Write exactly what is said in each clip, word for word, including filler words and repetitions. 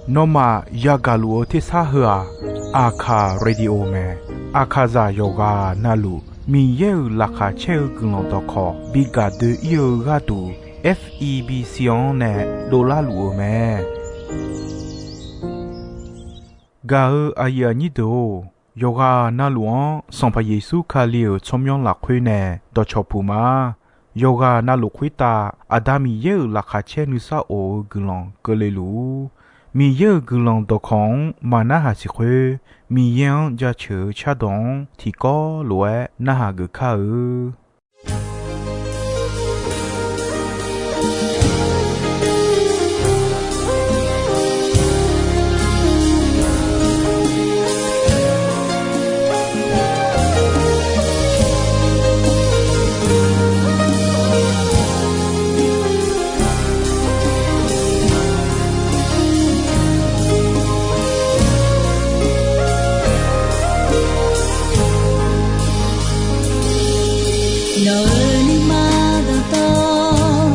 Nawmaf yagaq luf-eu tersar heu-aq, Aqkaq Radio mae. Aqkaqzaq yawqghaq navluf Miqyaer-euq laqkhaq caer-eu guiqlanq dawqkawq bi gaq doe-ir-eu gharduq, F E B C-anr nae dovlar luf-eu mae. Gaq-eu aqyuif aqnyir deuq-or, yawqghaq navluf-anr Sanqpaq Yeqsur Kali-euq tsawrmyanr lafkhoer nae dawqcawq puq ma. Yawqghaq navluf khoertav Aqda Miqyaer-euq laqkhaq caer nuisar of-eu guiqlanq keuvle luf-ur. Miqyaer-euq guiqlanq dawqkawq-anr maqnarhaq siq khoer, Miqyaer-anr jaceuq-eu cardawq-anr tiqkawv lof-aer narhaq geuf kar-eu. Nawq-euq nuima dawqtawv,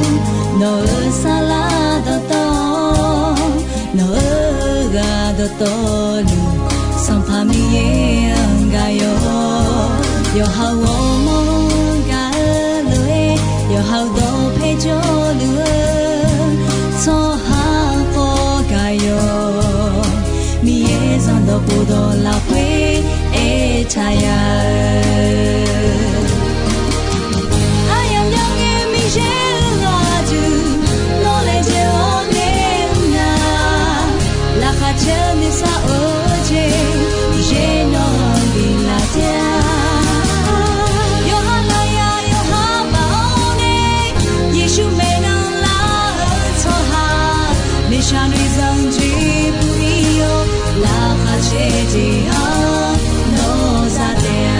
nawq-euq saflar dawqtawv, nawq-euq ghaq dawqtawvluf, Sanqpaq Miqyaer-anr gaq yawq. Yawqha-euq ghawrmawr-anr gaq-eu lof-aer, yawqha-euq dawqpae jawrluf-eu tsawrhaq khawf gaq yawq. Miqyaer zanqdawq khofdawq lafkhoer aertaq ya-eu, aryamq myangae Miqyaer-euq ghaq duq, nawr laejae-awr nae mr nar, laqkhaq caer-eu nuisar of-eu jeq, Miqyaer nawq-anr biflaf taef-a. Yawqha lafyaq yawqha baf-awr nae, Yeqsur maeqnan lar-eu tsawrhaq, miqshaq noeqzanq jeq bui-ir-awr, laqkhaq caer jeq-anr nawr za taef-a.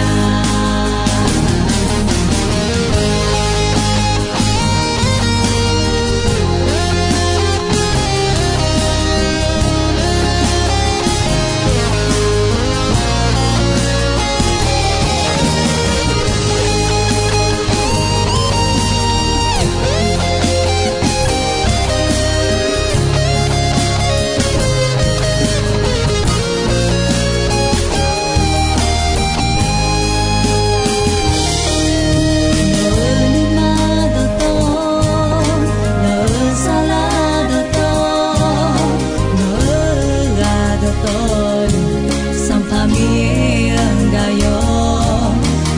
Nawq-euq nuima dawqtawv, nawq-euq saflar dawqtawv, nawq-euq ghaq dawqtawvluf, Sanqpaq Miqyaer-anr gaq yawq.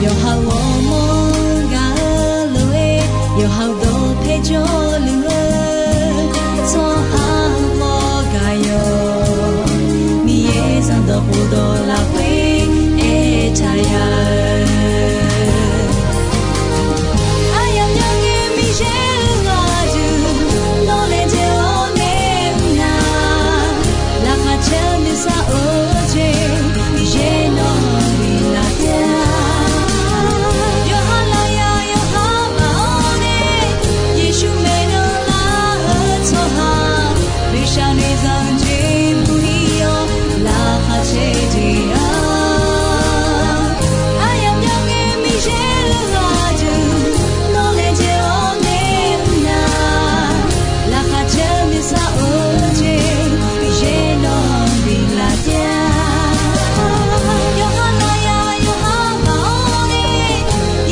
Yawqha-euq ghawrmawr-anr gaq-eu lof-aer, yawqha-euq dawqpae jawrluf-eu tsawrhaq khawf gaq yawq. Miqyaer zanqdawq khofdawq lafkhoer aertaq ya-eu, aryamq myangae Miqyaer-euq ghaq duq, nawr laejae-awr nae mr nar, laqkhaq caer-eu nuisar of-eu jeq, Miqyaer nawq-anr biflaf taef-a. Yawqha lafyaq yawqha baf-awr nae, Yeqsur maeqnan lar-eu tsawrhaq, miqshaq noeqzanq jeq bui-ir-awr, laqkhaq caer jeq-anr, aryamq myangae Miqyaer-euq ghaq duq, nawr laejae-awr nae mr nar, laqkhaq caer-eu nuisar of-eu jeq, Miqyaer nawq-anr biflaf taef-a. Yawqha lafyaq yawqha baf-awr nae,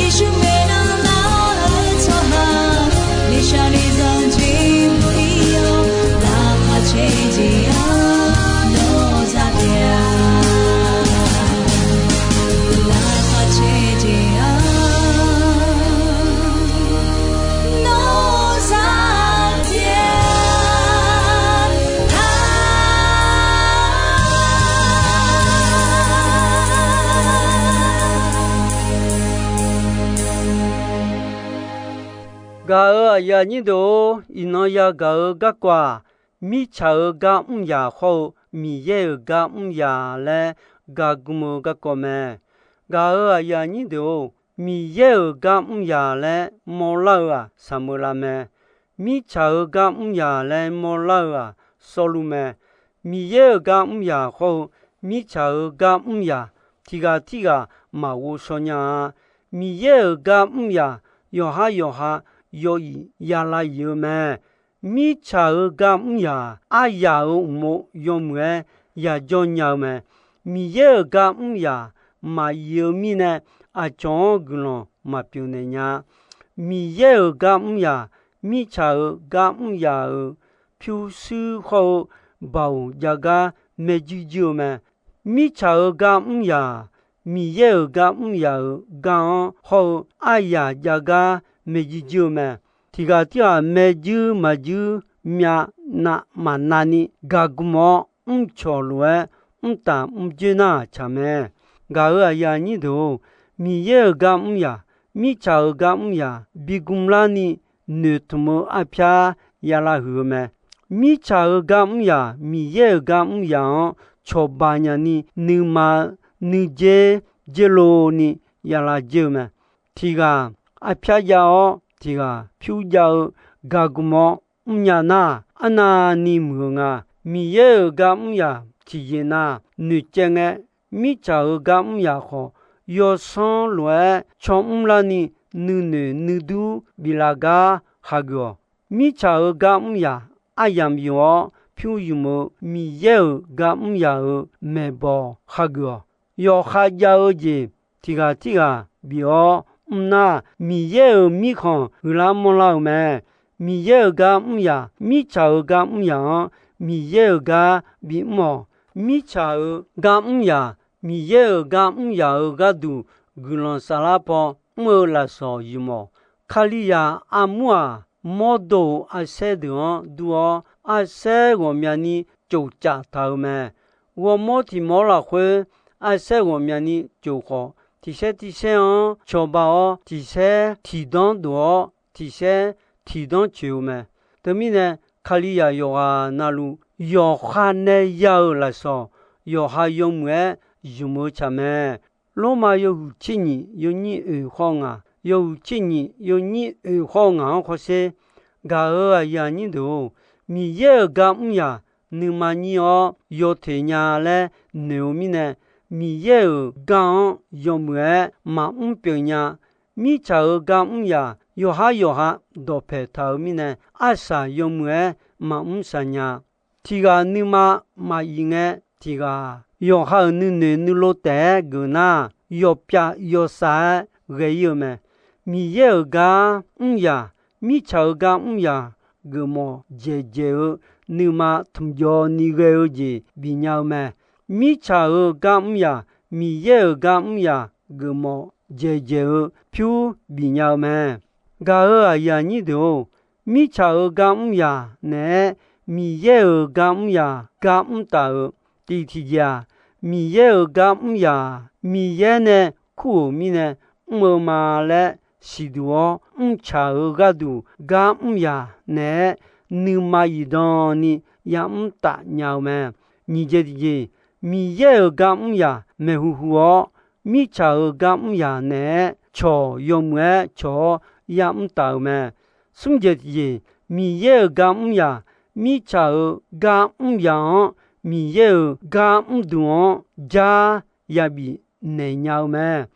Yeqsur maeqnan lar-eu tsawrhaq, miqshaq noeqzanq jeq bui-ir-awr, laqkhaq caer jeq-anr nawr za taef-a. Laqkhaq caer jeq-anr nawr za taef-a. Gaq-euq aqyuif aqnyir deuq-or, iqnan yagaq-eu garkawv-aq, mirtsaq-euq gar mr yaq khawr-eu Miqyaer-euq gar mr yaq laer gaqgm-eu garkawv mae. Gaq-euq aqyuif aqnyir deuq-or, Miqyaer-euq gar mr yaq laer mawrlar-eu-aq, Saqmeuqlav mae. Mirtsaq-euq gar mr yaq laer mawrlar-eu-aq, Sawrluv mae. Miqyaer-euq gar mr yaq khawr-eu mirtsaq-euq gar mr yaq tiqghaq tirghaq maqghov shaw nya-a. Miqyaer-euq gar mr yaq yawqhar yawqha yaw iq yala iq-eu mae. Mirtsaq-euq gar mr yaq, aryaq-euq uqmov yawmuiq-aer yajawr nya-eu mae. Miqyaer-euq gar mr yaq maqyif-eu mirnae, aqcawq-anr guiqlanq maqpyeuf naeq nya. Miqyaer-euq gar mr yaq, mirtsaq-euq gar mr yaq-euq pyurshuir hawr-eu baoq jav gar maerjuir juir-eu mae. Mirtsaq-euq gar mr yaq, Miqyaer-euq gar mr yaq-euq gar-anr hawr-eu aryaq jav gar maerjuir juir-eu mae. Tiq ghaq tirghaq maerjuir maqjuir, myav nav maqnav ni gaqgmq-awr mrcawq lof-aer mrtaf mrjoer nar-aq tsaq mae. Gaq-euq aqyuif aqnyir deuq-or, Miqyaer-euq gar mr yaq, mirtsaq-euq gar mr yaq bi gmlar ni noeqtmq-eu arpyar yalav huiq-eu mae. Mirtsaq-euq gar mr yaq, Miqyaer-euq gar mr yaq-anr cawba nya ni nuima-eu nuidzer dzer lov ni yalav dzer-eu mae. Tiq ghaq arpyar jav-awr, tiq ghaq pyur jav-eu gaqgmq-awr mrnya nar, arnavni muiq-eu nga. Miqyaer-euq gar mr yaq tiqjeq nav noeqcaev ngae, mirtsaq-euq gar mr yaq khawf, yawsanr lof-aer caw mr larni nuinoeq nuidur biflaf gar hageuf-awq. Mirtsaq-euq gar mr yaq aryamq yuf-awr pyur yumq-eu Miqyaer-euq gar mr yaq-euq maeqbawq hageuf-awq. Yawqha jav-eu jeq tiq ghaq tirghaq bif-awr mr nar, Miqyaer-euq mirkhanq huiqlar manrlar-euq mae. Miqyaer-euq gar mr yaq, mirtsaq-euq gar mr yaq-anr Miqyaer-euq gar bimr-awq. Mirtsaq-euq gar mr yaq, Miqyaer-euq gar mr yaq-euq gharduq guiqlanq saflar paw mr-eu lafsawq yuf mawf. Kalizaq armur-aq, mawrdo-euq arsaer deuq-anr dur-awr, arsaer ghawqmyani tsofcaf taq-euq mae. Ghawrmawr tiq mawr lafkhoer arsaer ghawqmyani tsof khawf, tiq saer tiq saer-anr cawba-awr, tiq saer tiqdanr dof-awr, tiq saer tiqdanr coeq-eu mae. Teumirnae, Kalizaq yawqghaq navluf yawqha nae ya-euq lafsawq, yawqha yawmuiq-aer zmq-eu tsaq mae. Lormav yawhuiq tser nyiq yawnyir oeq khawr ngaq, yawhuiq tser nyiq yawnyir oeq khawr ngaq-anr hawsher. Gaq-euq aqyuif aqnyir deuq-or, Miqyaer-euq gar mr yaq nuima nyir-awr yawteq nya laer noeq-eu mirnae, Miqyaer-euq gar-anr yawmuiq-aer maqmr pyeuf nya. Mirtsaq-euq gar mr yaq yawqhar yawqha dawqpaeq taq-euq mirnae, arsaq yawmuiq-aer maqmr saq nya. Tiq ghaq nuima maqyif ngae, tiq ghaq yawqha-euq nuinoeq nuilov taef-aer geuf nar, yawpyav yawsav-aer ghae-ir-eu mae. Miqyaer-euq gar mr yaq, mirtsaq-euq gar mr yaq geufmawf dzaeqdzaeq-eu nuima tmqjawv ni ghae-eu jeq bifnya-eu mae. Mirtsaq-euq gar mr yaq, Miqyaer-euq gar mr yaq geufmawf dzaeqdzaeq-eu pyur bifnya-eu mae. Gaq-euq aqyuif aqnyir deuq-or, mirtsaq-euq gar mr yaq naeq-aer Miqyaer-euq gar mr yaq gar mr taf-euq. Tiq tiqjeq-aq, Miqyaer-euq gar mr yaq Miqyaer nae kur-euq mirnae mr-eu ma laer siqduq-awr, mrtsaq-euq gharduq gar mr yaq naeq-aer nuima zifdan ni yamr taf nya-eu mae. Nyiq jeq tiqjeq, Miqyaer-euq gar mr yaq maeqhu hu-awr, mirtsaq-euq gar mr yaq naeq-aer cawq yawmuiq-aer cawq-awr yamr taf-euq mae. Smr jeq tiqjeq, Miqyaer-euq gar mr yaq mirtsaq-euq gar mr yaq-anr, Miqyaer-euq gar mr duq-anr jar yabif naeq nya-eu mae.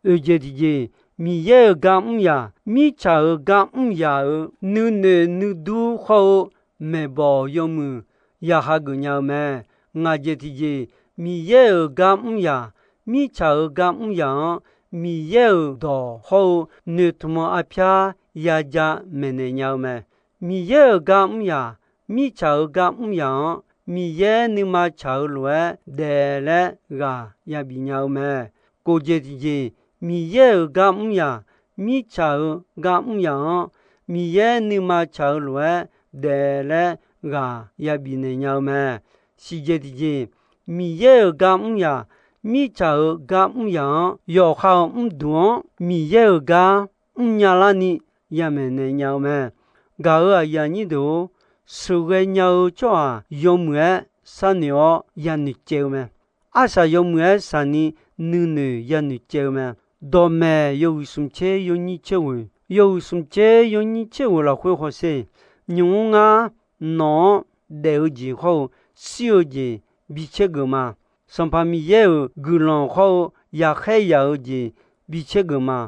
Oeq jeq tiqjeq, Miqyaer-euq gar mr yaq mirtsaq-euq gar mr yaq-euq nuinoeq nuidur hawr-eu maeqbawq yawmuiq ya hageuf nya-eu mae. Ngaq jeq tiqjeq, Miqyaer-euq gar mr yaq mirtsaq-euq gar mr yaq-anr, Miqyaer-euq dawq hawr-eu noeqtmq-eu arpyar yaja maeqnaeq nya-eu mae. Miqyaer-euq gar mr yaq mirtsaq-euq gar mr yaq-anr, Miqyaer nuima tsaq-eu lof-aer daef laer ghaq yabif nya-eu mae. Kof jeq tiqjeq, Miqyaer-euq gar mr yaq mirtsaq-euq gar mr yaq-anr, Miqyaer nuima tsaq-eu lof-aer daef laer ghaq yabif naeq nya-eu mae. Shiq jeq tiqjeq, Miqyaer-euq gar mr yaq mirtsaq-euq gar mr yaq-anr, yawqha-euq mrduq-anr Miqyaer-euq gar mrnya larni yamaeq naeq nya-eu mae. Gaq-euq aqyuif aqnyir deuq-or, sheuqghae nya-eu tsawrhaq yawmuiq-aer sharnoeq-awr yanoeq caev-eu mae. Arsaq yawmuiq-aer shaqni nuinoeq yanoeq caev-eu mae. Dawqmaeq yawhuiq smq tser yawnyir tser ghoeq, yawhuiq smq tser yawnyir tser ghoeq lafkhoer hawsher. Nymq-mr ngar nawq-anr daef-eu jeq hawr-eu shir-eu jeq bi caer geuf ma. Sanqpaq Miqyaer-euq guiqlanq hawr-eu yaqkhaer yaq-eu jeq bi caer geuf ma.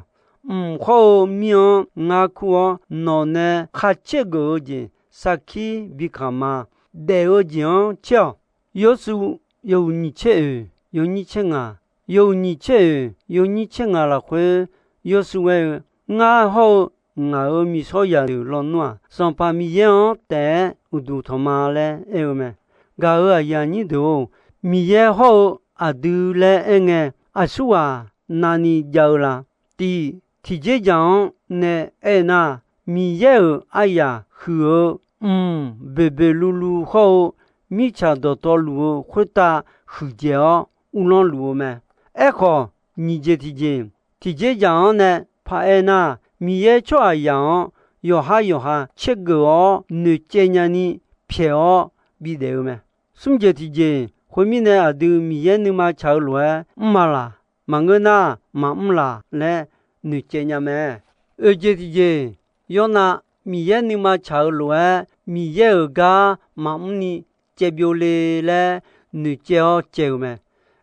Mq hawr-eu mir-anr ngar kur-awr, nawq nae khar caer geuf-eu jeq sarkir bi kamq ma. Daef-eu jeq-anr caer-awq. Yawshuif yawhuiq nyiq tser oeq yawnyir tser ngaq, yawhuiq nyiq tser oeq yawnyir tser ngaq lafkhoer, yawshuif ghae-eu, Ngar hawr-eu ngaq-euq miqshawr yadeuq lawnmr-aq, Sanqpaq Miqyaer-anr taef-aer uqduq tanq ma laer aer-eu mae. Gaq-euq aqyuif aqnyir deuq-or, Miqyaer hawr-eu aqdui laer aerngae, aqsurghaq navni jav-eu la? Tiq, tiqjeq dzaq-anr nae aernar, Miqyaer-euq aryaq huiq-eu mq boeqboeq luvluv hawr-eu mirtsaq dawqtawvluf-eu khoertav huiqdzaeq-awr uvlanr luf-eu mae. Aerkhawf, nyiq jeq tiqjeq, tiqjeq dzaq-anr nae paraer nar, Miqyaer tsawrhaqzaq-anr yawqhar yawqha tsergeuf-awr noeqcaev nyani pyaeq-awr bidaef-eu mae. Smr jeq tiqjeq, khoermirnae aqdui Miqyaer nuima tsaq-eu lof-aer mr ma laq, maqngeur nar maqmr laq laer noeqcaev nya mae. Oeq jeq tiqjeq, Yawrnav Miqyaer nuima tsaq-eu lof-aer Miqyaer-euq gar maqmr ni caevbyov le laer noeqcaev-awr caev-eu mae.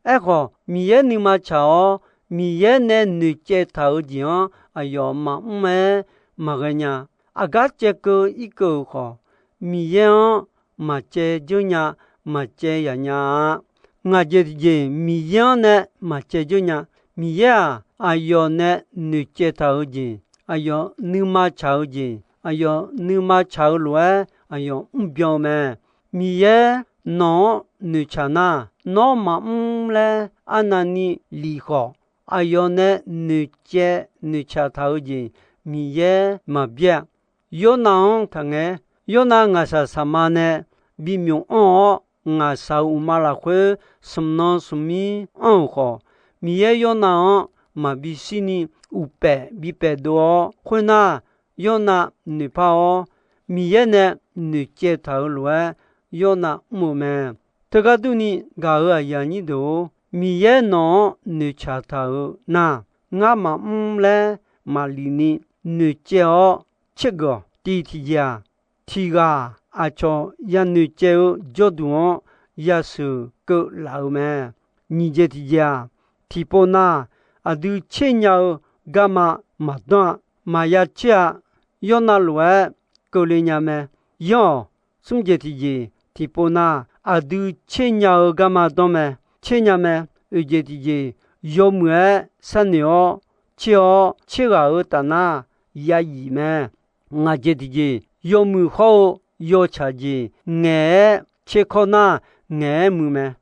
Aerkhawf, Miqyaer nuima tsaq-awr Miqyaer nae noeqcaev taq-eu jeq-anr aqyawf maqmr-aer maqghae nya. Aqgar caevkeuv irkeuv-euq khawf, Miqyaer-anr maqcaev dzeur nya, maqcaev yaq nya-a. Ngaq jeq tiqjeq, Miqyaer-anr nae maqcaev dzeur nya. Miqyaer-aq, aqyawf nae noeqcaev taq-eu jeq, aqyawf nuima tsaq-eu jeq, aqyawf nuima tsaq-eu lof-aer aqyawf mrbyan-eu mae. Miqyaer nawq-anr noeqtsaq nar, nawr maqmr laer arnavni lif khawf, aqyawf nae noeqcaev noeqtsaq taq-eu jeq Miqyaer maqbyaer-a. Yawrnav-anr taqngae. Yawrnav ngaqshaq saqma nae bimyawf anr-awr, ngaqshaq-euq uqma lafkhoer smq nan smq mir anr-euq khawf, Miqyaer Yawrnav-anr maqbi shirni uqpaef bi paefdov-awr khoernar, Yawrnav noeqpar-awr, Miqyaer nae noeqcaev taq-euq lof-aer Yawrnav mr-eu mae. Teugar durni, gaq-euq aqyuif aqnyir deuq-or, Miqyaer nawq-anr noeqtsaq taq-euq nar, ngar maqmr laer maqlif ni noeqcaev-awr tsergeuf-awq. Tiq tiqjeq-aq, tiq ghaq aqcawq yanoeq caev-eu jawrduq-anr yasheuq keuv laf-eu mae. Nyiq jeq tiqjeq-aq, tiqpov nar, aqdui tser nya-eu garma maqdanr-a. Maqya tser-a. Yawrnav lof-aer keuvle nya mae. Yanr-awq. Smr jeq tiqjeq, tiqpov nar, aqdui tser nya-eu garma danr mae. Tser nya mae. Oeq jeq tiqjeq, yawmuiq-aer sharnoeq-awr tser-awr, tser ghaq-euq taf nar, ya yif mae. Ngaq jeq tiqjeq, yawmuiq hawr-eu yawtsaq jeq ngaeq-aer tser kawr nar, ngaeq-aer muiq mae.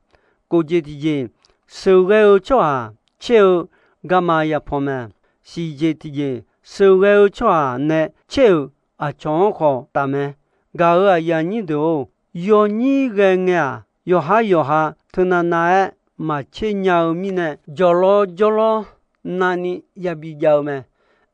Kof jeq tiqjeq, sheuqghae-eu tsawrhaq tser-eu garma yapan mae. Siq jeq tiqjeq, sheuqghae-eu tsawrhaq nae tser-euq aqcawq-anr khawf taf mae. Gaq-euq aqyuif aqnyir deuq-or, yawnyir ghae ngae-aq, yawqhar yawqha teunav nav-aer maqtser nya-eu mirnae, jawqlawr jawrlawr navni yabi jav-eu mae.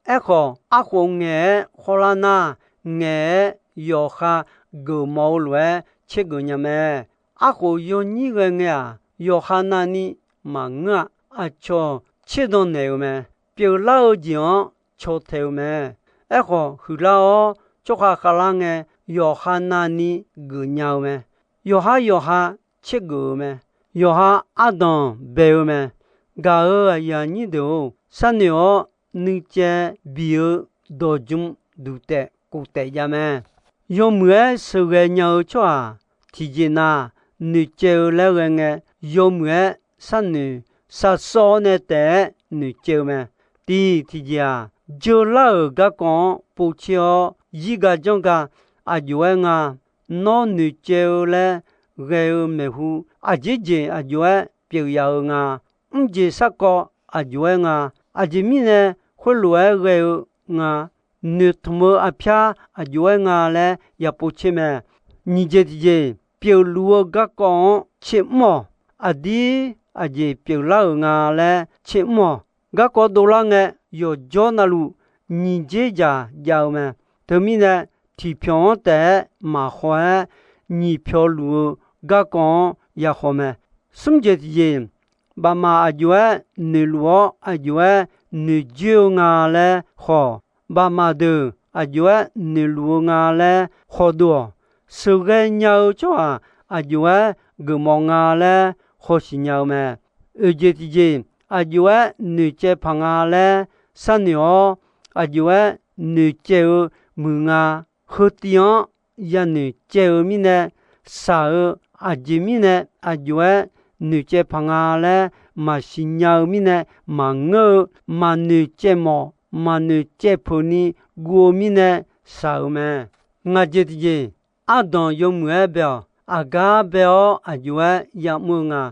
Aerkhawf, arkhof ngaeq-aer khawrlar nar, ngaeq-aer yawqha geufmawf-eu lof-aer tsergeuf nya mae. Arkhof yawnyir ghae ngae-aq, yawqha navni maqngeur-a. Aqcawq tserdan naeq-eu mae. Pyeuflar-eu jeq-anr caw taeq-eu mae. Aerkhawf, huiqlar-awr tsawrkhav khavlar ngae, yawqha navni geufnya-eu mae. Yawqhar yawqha tsergeuf-eu mae. Yawqha ardanq bae-eu mae. Gaq-euq aqyuif aqnyir deuq-or, sharnoeq-awr nuicaev biq-eu dawqjm duq taef kof taef jav mae. Yawmuiq-aer sheuqghae nya-eu tsawrhaq tiqjeq nav noeqcaev-eu laer ghae ngae, yawmuiq-aer sharnoeq shaqsawv-awr nae taef-aer noeqcaev-eu mae. Tiq tiqjeq-aq, jeular-euq garkawv-anr povtser-awr zirga janrga aqjox-aer nga. Nawr noeqcaev-eu laer ghae-eu maeqhu, aqjeq jeq aqjox-aer pyeuf yaf-eu nga. Mr jeq sarkawv aqjox-aer nga. Aqjeq mirnae khoerlof-aer ghae-eu nga. Noeqtmq-eu arpyar aqjox-aer nga laer ya povtser mae. Nyiq jeq tiqjeq, pyeufluf-eu garkawv-anr tsermr-awq. Aqdir aqjeq pyeuflar-euq nga laer tsermr-awq. Garkawv dovlar ngae, yawqjawr navluf nyiq dzer dzaq jav-eu mae. Teumirnae, tiqpyawq-anr taef-aer maqhaw-aer, nyiq pyawq luf-eu garkawv-anr ya haw mae. Smr jeq tiqjeq, baqmaf aqjox-aer noeqluf-awr aqjox-aer noeqjoer-eu nga laer haw-awq. Baqmaf deuq aqjox-aer noeqluf-eu nga laer hawdov-awq. Sheuqghae nya-eu tsawrhaq aqjox-aer geufmawf nga laer hawsiq nya-eu mae. Oeq jeq tiqjeq, aqjox-aer noeqcaev paq nga laer sharnoeq-awr, aqjox-aer noeqcaev-eu muiq nga. Heutiv-anr yanoeq caev-eu mirnae, shaq-eu aqjeq mirnae aqjox-aer noeqcaev paq nga laer maqsiq nya-eu mirnae, maqngeur-eu maqnoeq caev mawf maqnoeq caev peuq ni guv-eu mirnae shaq-euq mae. Ngaq jeq tiqjeq, ardanq yawmuiq-aer bae-awq. Aqgar bae-awr aqjox-aer ya'mr-eu nga.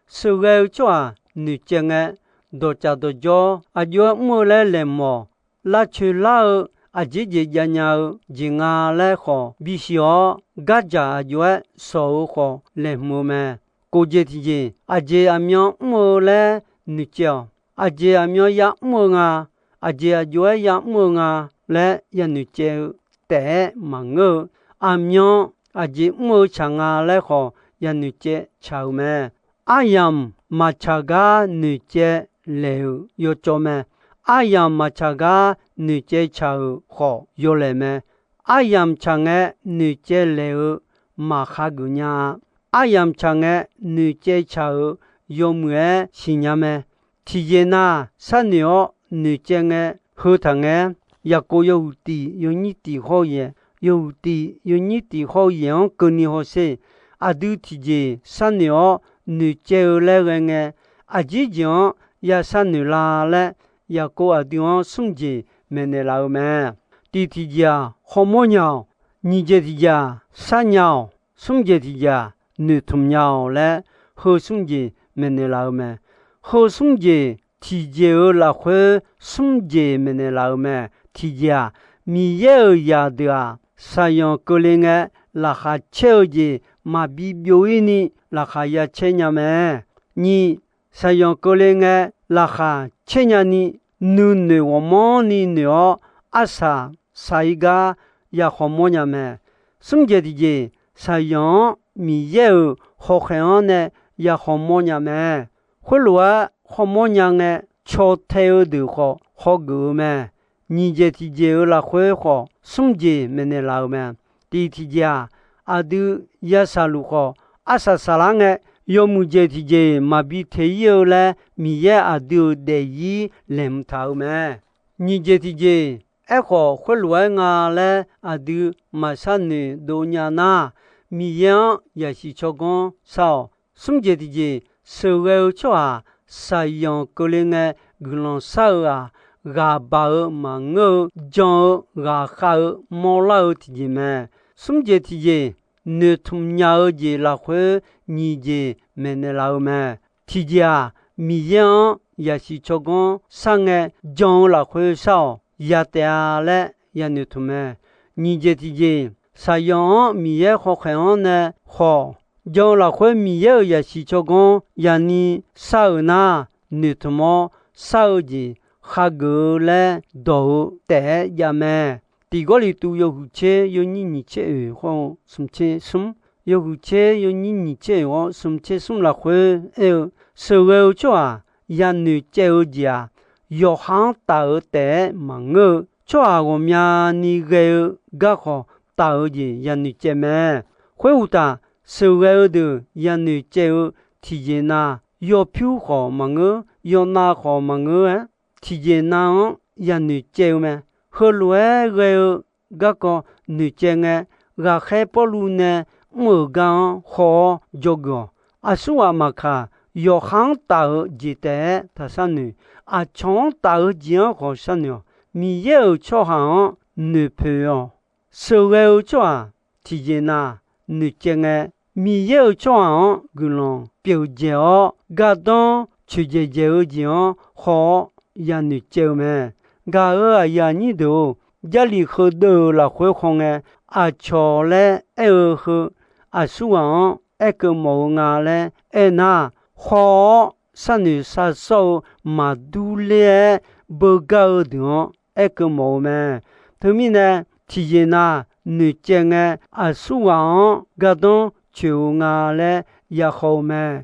Sheuqghae-eu tsawrhaq noeqcaev ngae, dawqtsaf dawqjawr aqjox-aer mr-eu laer laeqhmq-awq. Lavcoeq lar-eu aqjeq jeq javnya-eu jeq nga laer khawf bisiq-awr, gardzaq aqjox-aer sawq-eu khawf laeqhmq-eu mae. Kof jeq tiqjeq, aqjeq aqmyan mr-eu laer noeqcaev-awq. Aqjeq aqmyan ya'mr-eu nga, aqjeq aqjox-aer ya'mr-eu nga laer yanoeq caev-eu taef-aer maqngeur-eu, aqmyan aqjeq mr-eu tsaq nga laer khawf yanoeq caev tsaq-euq mae. Aryamq maqtsaq gar noeqcaev laeq-euq yawcawv mae. Aryamq maqtsaq gar noeqcaev tsaq-euq khawf yawlaeq mae. Aryamq tsaq ngae noeqcaev laeq-eu maqhageuf nya-a. Aryamq tsaq ngae noeqcaev tsaq-euq yawmuiq-aer siqnya mae. Tiqjeq nav sharnoeq-awr noeqcaev ngae, heu taq ngae-aer, Yaqkov yawhuiq tiq yawnyir tiq hawr-eu yaeq, yawhuiq tiq yawnyir tiq hawr-eu yaeq-anr keuvni hawsher. Aqdui tiqjeq sharnoeq-awr noeqcaev-eu laer ghae ngae, aqjeq jeq-anr ya sharnoeq la laer, Yaqkov aqdui-anr smr jeq maeqnaeq laf-eu mae. Tiq tiqjeq-aq, khawmawr nya-awq. Nyiq jeq tiqjeq-aq, sharnya-awq. Smr jeq tiqjeq-aq, noeqtmq nya-awq laer, heu smr jeq maeqnaeq laf-eu mae. Heu smr jeq tiqjeq-eu lafkhoer smr jeq maeqnaeq laf-eu mae. Tiqjeq-aq, Miqyaer-euq zaqdeuq-aq, shaqzanq keuvle ngae, laqkhaq caer-eu jeq maqbi byov-ir ni laqkhaq ya caer nya mae. Nyiq, shaqzanq keuvle ngae, laqkhaq caer nyani, nuinoeq ghawqmanrni noeq-awr, arsaq saq-ir gar ya khawmawr nya mae. Smr jeq tiqjeq, shaqzanq-anr Miqyaer-euq hawkhaeq-anr nae ya khawmawr nya mae. Khoerlof-aer khawmawr nya ngae, caw tae-eu deuq khawf hawgeuf-eu mae. Nyiq jeq tiqjeq-eu lafkhoer khawf, smr jeq maeqnaeq laf-eu mae. Tiq tiqjeq-aq, aqdui ya shaqluf khawf, arsaq saqlar ngae, yawmuiq jeq tiqjeq maqbi teq-ir-eu laer, Miqyaer aqdui-euq daefzir laeqhmq taq-eu mae. Nyiq jeq tiqjeq, aerkhawf khoerlof-aer nga laer aqdui maqshar noeq dov nya nar, Miqyaer-anr yasiq tsawrganr shar-awq. Smr jeq tiqjeq, sheuqghae-eu tsawrhaq shaqzanq keuvle ngae guiqlanq shar-eu-aq, ghaq baq-eu maqngeur-eu jan-eu ghaqkhav-eu mawrlar-eu tiqjeq mae. Smr jeq tiqjeq, noeqtmq nya-eu jeq lafkhoer nyiq jeq maeqnaeq laf-eu mae. Tiqjeq-aq, Miqyaer-anr yasiq tsawrganr shar ngae, jan-eu lafkhoer shar-awq, ya taef-a laer yanoeq tmq mae. Nyiq jeq tiqjeq, shaqzanq-anr Miqyaer hawkhaeq-anr nae khawf, jan-eu lafkhoer Miqyaer-euq yasiq tsawrganr yaqni shar-euq nar, noeqtmq-awr shar-eu jeq khageuf-eu laer dawq-eu taef-aer jav mae. Tiq Gawrliqtu yawhuiq tser yawnyir nyiq tser oeq hawr-eu smq tser smr, yawhuiq tser yawnyir nyiq tser oeq hawr smq tser smr lafkhoer aer-eu, sheuqghae-eu tsawrhaq yanoeq caev-eu jeq-aq, yawqha-anr taf-eu taef-aer maqngeur-eu, tsawrhaq ghawqmyani ghae-eu garkawv taf-eu jeq yanoeq caev mae. Khoeruqtaf, sheuqghae-eu deuq yanoeq caev-eu tiqjeq nav, yawpyur khawf maqngeur, yawnav khawf maqngeur-aer, tiqjeq nav-anr yanoeq caev-eu mae. Heulof-aer ghae-eu garkawv noeqcaev ngae, ghaqkhaer Pawrluv nae mr-euq gar-anr haw-awr dzawgeuf-awq. Aqsurghaq maqkaq, yawqha-anr taf-eu jeq taef-aer taqshar noeq. Aqcawq-anr taf-eu jeq-anr khawf sharnoeq-awq. Miqyaer-euq tsawrhaq-anr noeqpoeq-awq. Sheuqghae-eu tsawrhaq tiqjeq nav noeqcaev ngae, Miqyaer-euq tsawrhaq-anr guiqlanq pyeuf dzaeq-awr, gardanr coeqdzaeq dzaeq-eu jeq-anr haw-awr yanoeq caev-eu mae. Gaq-euq aqyuif aqnyir deuq-or, Jarlif heudeuq-euq lafkhoer khaw ngae, aqcawq laer aer-eu heu aqsurghaq-anr aerkeuv mawf-eu nga laer aernar, haw-awr sharnoeq sharsawr-eu maqdur ler-aer beugar-eu deuq-anr aerkeuv mawf-eu mae. Teumirnae, tiqjeq nav noeqcaev ngae, aqsurghaq-anr gardanr coeq-eu nga laer yahaw-eu mae.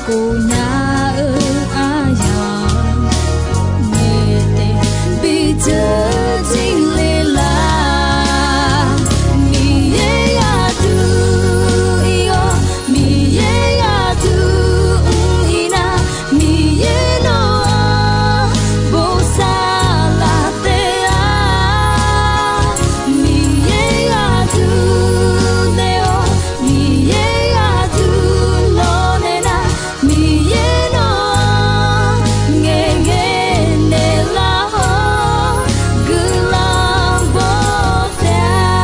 Ghofnya-eu aryamq, ngaeq taef bi dzeur jir le lar. Miqyaer yagduq ir-awr, Miqyaer yagduq mr-ir nar, Miqyaer nawq-anr bosav laf taef-a. Miqyaer yagduq naeq-awr, Miqyaer yagduq lawnaeq nar, Miqyaer nawq-anr ngaeqghae naeqlaf-awr guiqlanq baw taef-a.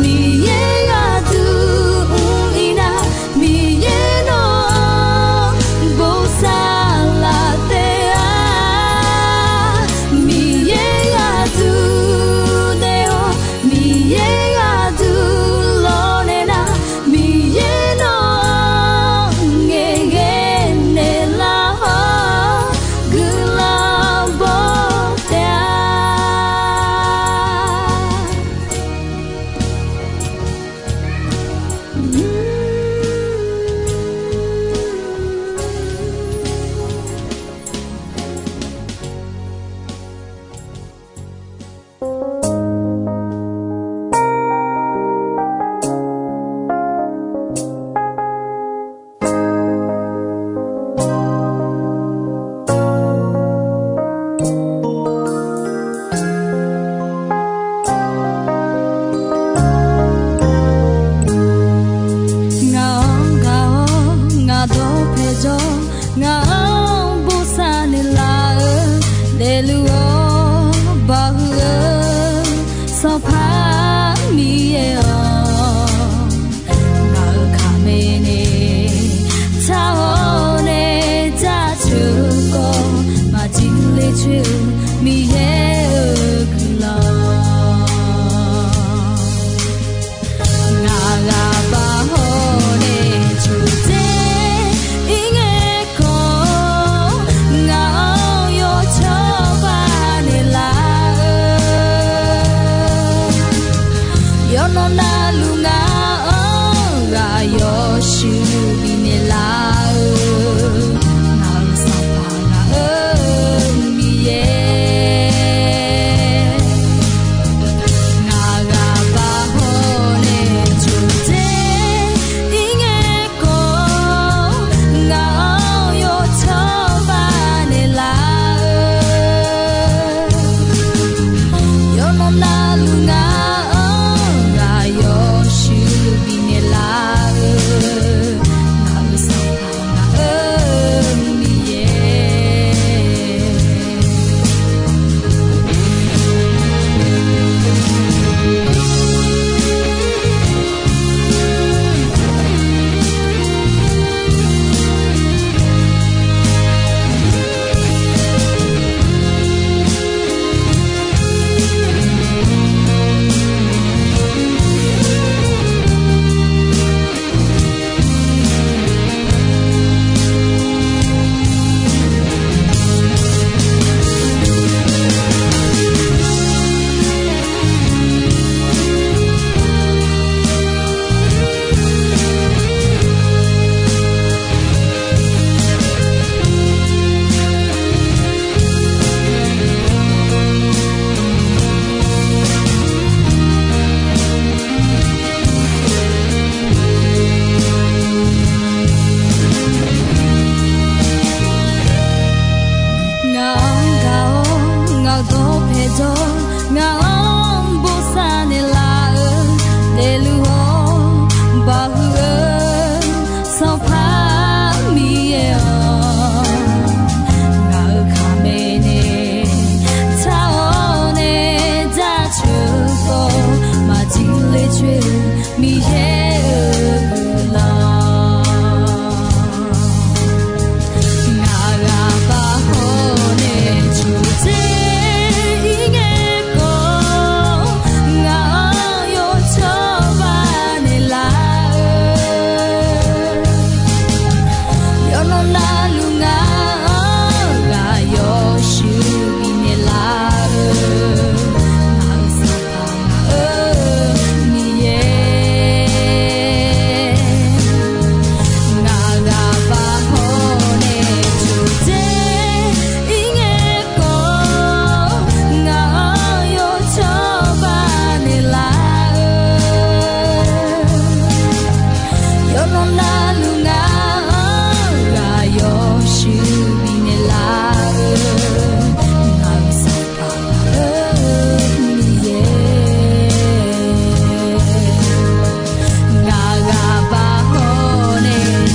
Miqyaer yagduq mr-ir nar, Miqyaer nawq-anr bosav laf taef-a. Miqyaer yagduq naeq-awr, Miqyaer yagduq lawnaeq nar, Miqyaer nawq-anr ngaeqghae naeqlaf-awr guiqlanq baw taef-a. Ngaq-anr gaq-awr ngaq dawqpae jawr, ngaq-anr bosav naeqlaf-eu daefluf-awr bawhuiq-eu Sanqpaq Miqyaer-awq, ngaq-euq kaqmae nae tsaq-awr nae jaceuq-eu khawf, maqjir ler coer-eu Miqyaer-euq guiqlanq. Ngaq ghaq bav hawr nae coqdzae ir ngae khawf,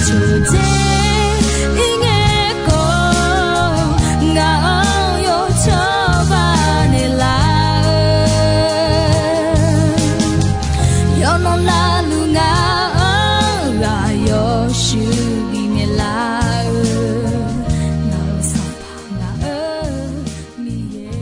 Teujeq ir ngae khawf, ngaq-anr yawcawba naeqlaf-eu, yawqnan navluf ngaq-anr ghaq yawshuif bifnaeq laf-eu, ngaq-euq Sanqpaq ngaq-euq Miqyaer.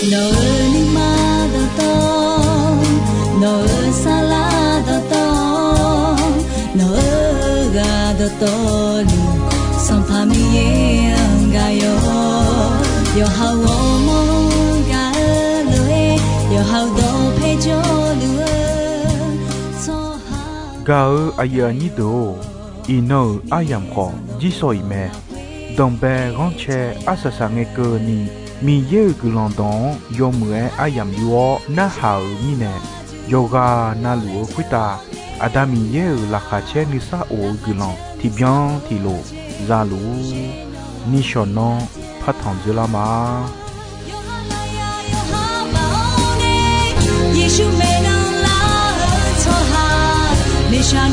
Nawq-euq nuima dawqtawv, nawq-euq saflar dawqtawv, nawq-euq ghaq dawqtawvluf, Sanqpaq Miqyaer-anr gaq yawq. Yawqha-euq ghawrmawr-anr gaq-eu lof-aer, yawqha-euq dawqpae jawrluf-eu tsawrhaq. Gaq-eu aqyuif aqnyir deuq-or, iqnan-euq aryamq khawf jirsawq iq mae. Danqbae ghanrcae arsaq saq ngae keuvni, Miqyaer-euq guiqlanq dawq-anr yawmuiq-aer aryamq yur-awr narhaq-euq mirnae, yawqghaq navluf-eu khoertav Aqda Miqyaer-euq laqkhaq caer nuisar of-eu guiqlanq tiqbyan tiqlof za luf-ur. Nishawq nanr partanq dzoerlar ma. Yeqsur maeqnan lar-eu tsawrhaq, maeqshaq